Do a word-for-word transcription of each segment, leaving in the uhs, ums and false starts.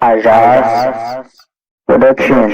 Ajaz Production.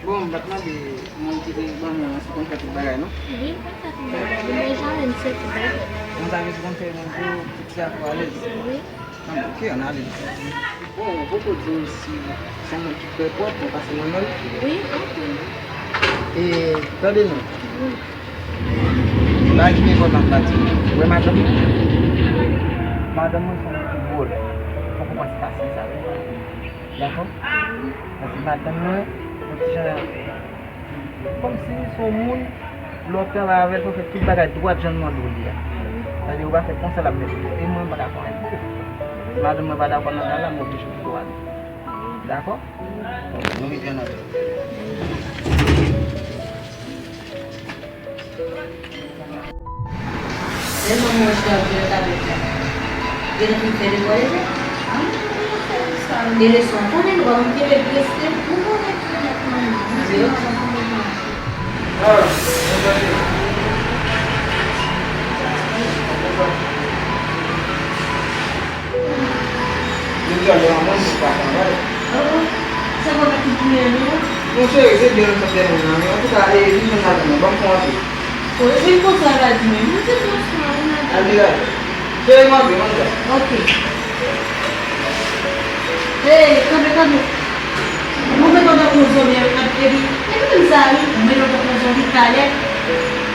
Bon, m pa t mande moun ki te ban mwen an si konn fè tout bagay, non? Wi, l konn fè tout bagay. Li Benjamin, se tout bagay. Konsa, misye konn fè moun pou tout ti afè alèz. Wi. Ah, bon, ok, ann ale. Bon, ou poko di m si se yon moun ki trè pwòp, ou pase mwen menm? Wi, ok. E, tande non. Wi. Bagay ki pi enpòtan m ta di w. Ou wè madanm mwen? Madanm mwen se yon moun ki dwòl. Fòk ou pran ti pasyans avè l. Dakò? Paske madanm mwen, yon ti jan, kòmsi se yon moun, lè w ap travay avè l, fò w fè tout bagay dwat jan l mande w li a. Sa vle di ou pa fè konsa l ap mete w. E mwen, m pa ka fè anyen pou ou. Si madanm mwen pa dakò nan bagay la, m oblije kite w ale. Dakò? Ok, nou rive nan. Lè manman w chita ap jwe ak tablet la, gentan fin fè devwa li tou? E leson an, konnen nou pa konn kenbe l preste. Jodi a, lè manman m pa travay. Oh, oh. Sa pa mete tout bouyi nan dlo a? Non, cheri, se byen nou sot tèmè nan, men antouka, e, vin jwenn madanm nan, ban m fè yon apèl. Oh, e vin konsa, Vladimir, nou se byen sou mwen, madanm. Al vin la. Cheri, m antre, m antre. Ok. Hey, kanpe, kanpe. Mwen mete w tankou yon zonbi, epi, epi menm sa, wi, mwen mete w tankou yon zonbi, talè.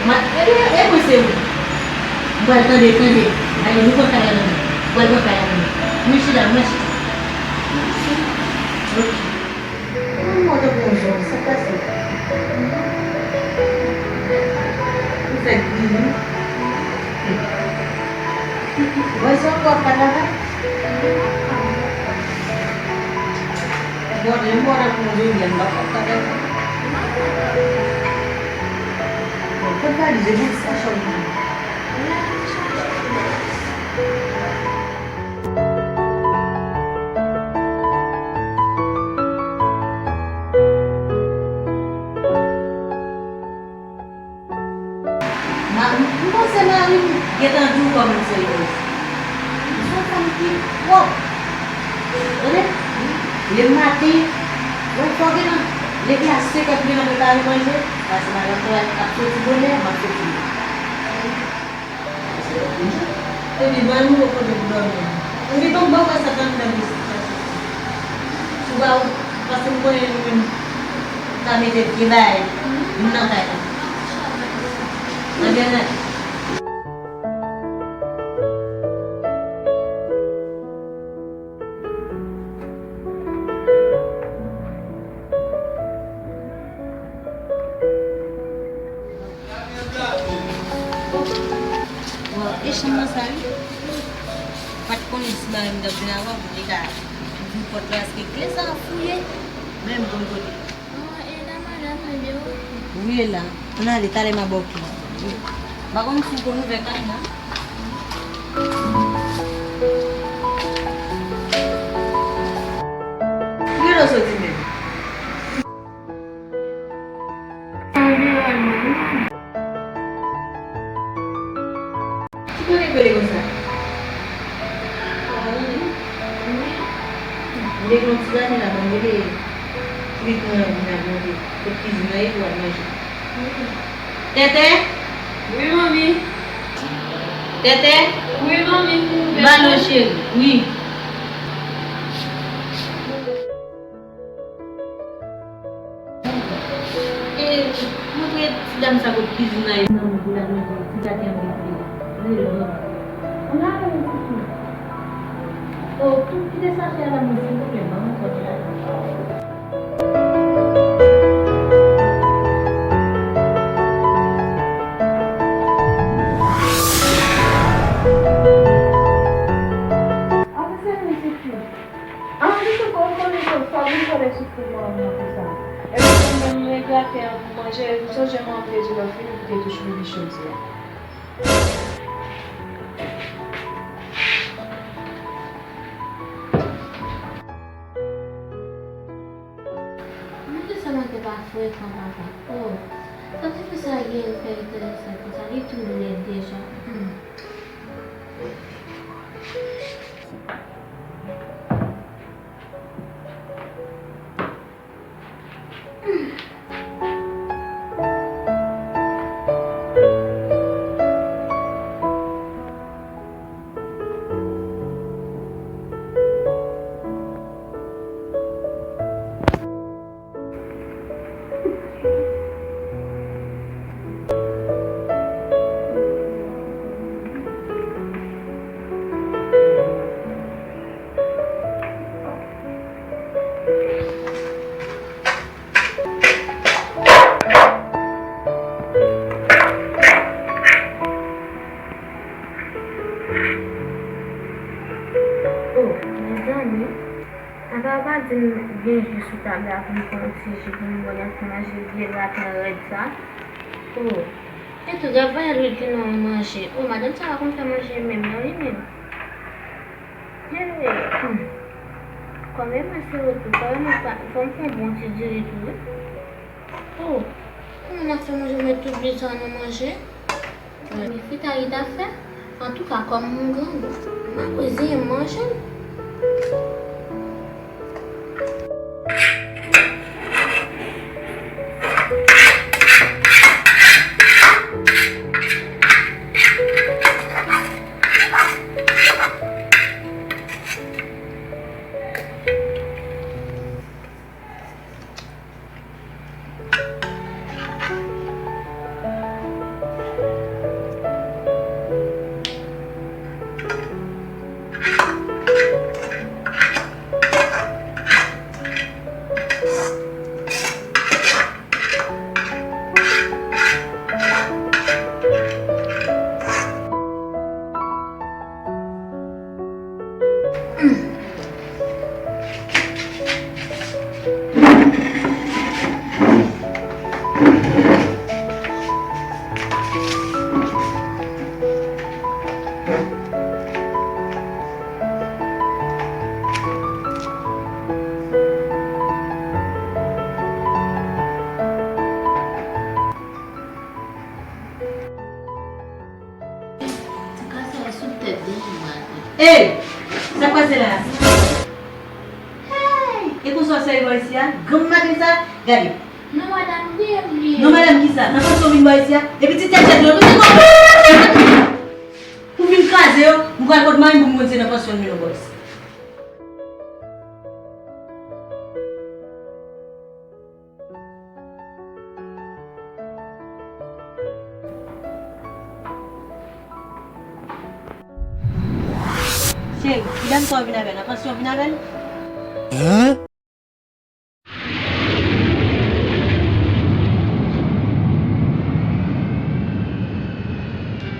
Mwen, epi, e mwen se ou. Mwen pral tande, tande. Ayo, nou pran kay la nan men. Mwen pral pran kay la nan men. Mwen chita, mwen chita. Ok. Mwen mwen tankou yon zonbi, sa k pase? Ou fèk gri, wi. Mwen se ankò ap pale avè l. Bon, lè m wè w tankou yon zonbi, m pa konn sa fè. Bon, kot valiz, e valiz sa chanm nan. Ma-, m panse mari m gentan di w kòman m seryoz. M se yon fanm ki pwòp. Tande? Lè maten, lè fò gentan, leve a senk è, pou gentan prepare manje, paske madanm travay ap soti bonè, m ap soti bonè. Epi ban nou yon kote pou dòmi. Ou gen tan ba w wè sa k anndan vestib la soti. Si w pa, paske m konnen nou menm ka mete pye bay nou nan kay la. Nan byenèt. Bon, e chanm nan sa wi. Pa t konnen si mari m t ap vin avan pou te ka ouvri pòt la, paske kle sa a fouye, men m konn kote. Wi, e la. Ann ale, talè m a ba w kle. M pa konn si w konn ouvè kay nan. Kilè w soti menm? Ki kote k rele konsa? M te gen yon ti gade la, ban m rele pitit mwen an vin ak manje. Kot kizin nan ye pou al manje. Tètè? Wi, manmi. Tètè? Wi, manmi, m ouvè. Ba non, cheri. Wi. Sa kot kizin nan ye nan moun pou la manje ti gate an gen pye. Rele mwen. Mwen la mwen ti fi. O, tout kite sachè a la mwen silvouplè ban mwen kòb la. Avanse vin ti fi. An di tou bon konnen ke fòk nou fè de soufri pou mwen konsa. Epi mwen menm mwen gate an pou manje, m sonje mwen te di lòt fini pou te touch bebe chodiya. Mwen te sa mwen te pa frekan papa. Oh, sa te fè sa gen fè enterese konsa, li tou lèd deja. Hmm. Oh, mezanmi. Apa w pa di m gen ji sou tab la pou m pran yon ti ji pou m bwè nan ti manje vye graten rèd sa? Oh, e tou gad vwayal wi ki nan manje. Oh, madanm sa pa konn fè manje menm non li menm. Hey, hmm. Kòm e mwen se retou, kòm e mwen pa, fò m fè yon bon ti diri tou wi. Oh, kòman n ap fè manje met tout byen sa nan manje? Men fritay li t ap fè. Antouka, kòm m grangou, m ap reziyen m manje l. Ti kase a sou tèt de jan mwen. Ey! Sa k pase la a? Hey! E konsa w sere bò isi a? Granm maten sa? Gade. Non, madanm, wi, wi. Non, madanm kisa? Nan pansyon w vin bò isi a? Epi ti tèt tèt yo, ou vin kraze yo, m pral pot mari m pou m konn se nan pansyon l mennen w bò isi. Cheri, kidam sa w vin avè l? Nan pansyon w vin avè l? Hein?